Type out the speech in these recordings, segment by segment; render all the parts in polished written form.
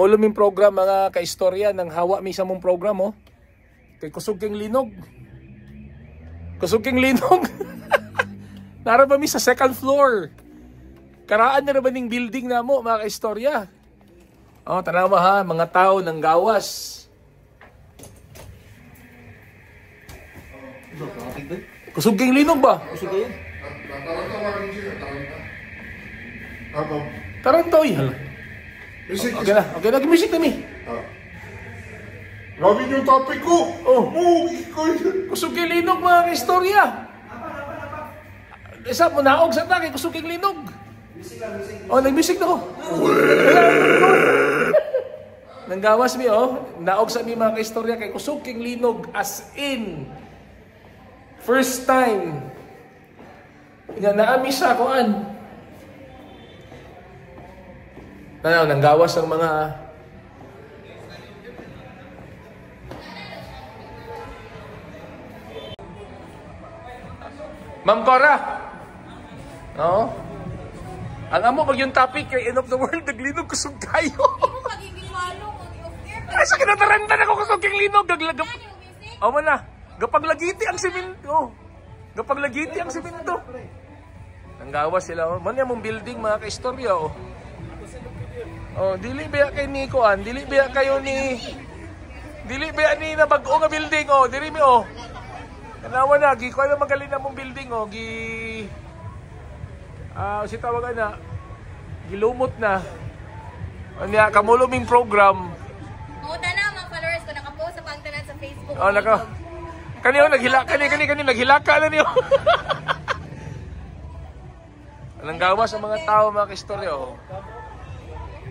Mao ming program mga kaistorya nang hawa mi sa mong program oh. Kay kusog king linog. Kusog king linog. Nara ba mi sa second floor? Karaan na ba ning building namo mga kaistorya? Oh, tanawa ha, mga tao ng gawas. Kusog king linog ba? Kusog kayo. Taranto oy. Hala. Okay na, music na mi. Grabe yung topic ko! Oh. Kusog king linog mga kaistorya. Isa mo naog sa ta kay kusog king linog. Oh, nag-music na ko. Nanggawas mi oh, naog sa mi mga kaistorya kay kusog king linog as in. First time. Nga naami sa kuan. Tanaw, nanggawas ang mga Ma'am Cora. Oo. Ang amo pag yung topic kay end of the world, naglinog kusog kayo. Ay, sa kinatarantan ako kusog king linog. Gaglagap. Oh, man na. Gapaglagiti ang simento. Gapaglagiti ang simento. Nanggawas sila. Oh. Man mong building mga kaistorya. Oh. Oh, dili ba kay ni kuan, dili ba kayo ni dili ba ni na bag-o nga building oh, diri mi oh. Tanawa na gi kuan magaling na mong building oh, gi si tawag na gilumot na. Unya kamulo ming program. Oh, tana mga followers ko naka-post sa pangtanan sa Facebook. Oh, naka. Kani oh naghila kani kani kani naghilaka na niyo. Anong gawas ang mga tao mga kaistorya oh.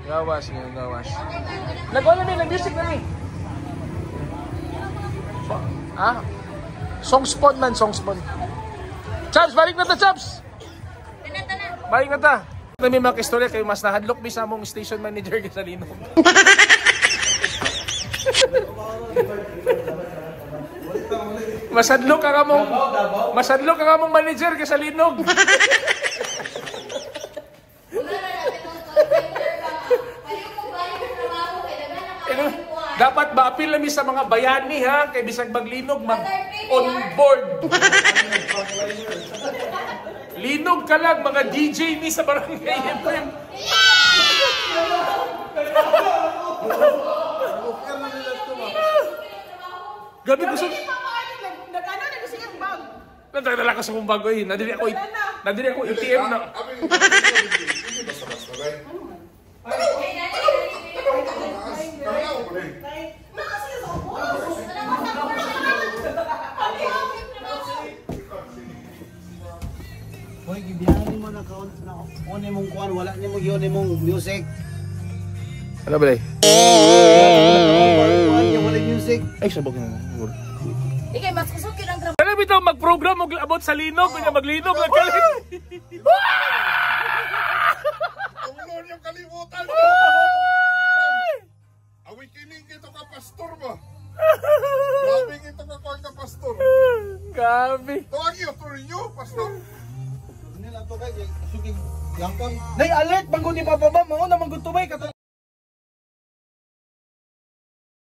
Gawas ngayon, gawas. Nag-wala na, nag-music na eh. Ah? Song spot man, song spot. Chaps, balik na ta, Chaps! Balik na ta. May mga istorya kayo, mas nahadlok mi sa among station manager sa linog. Masadlok ka mong masadlok ka mong manager kay sa linog. Dapat ba-appeal nami sa mga bayani ha kay bisag maglinog mag on board. Linog ka lang mga DJ ni sa Barangay FM. Gabi ko sa nagdala ko sa kong bago eh. Nadili ako ATM na. Hoy, gibiyahan mo na kaon na on imong kuan, wala nimo giyon imong music. Ano ba day? Wala music. Ay, sabog na. Ikay mas kusog gyud ang trabaho. Ano bitaw mag-program og about sa linog, kunya maglinog lang kalit. Ang yung kalimutan. Awi kining ito ka pastor ba? Grabe ito ka kuan ka pastor. Gabi. Tawag iyo to ninyo, pastor. Nay alert banggo ni Papa ba mao na manggod tubay kato.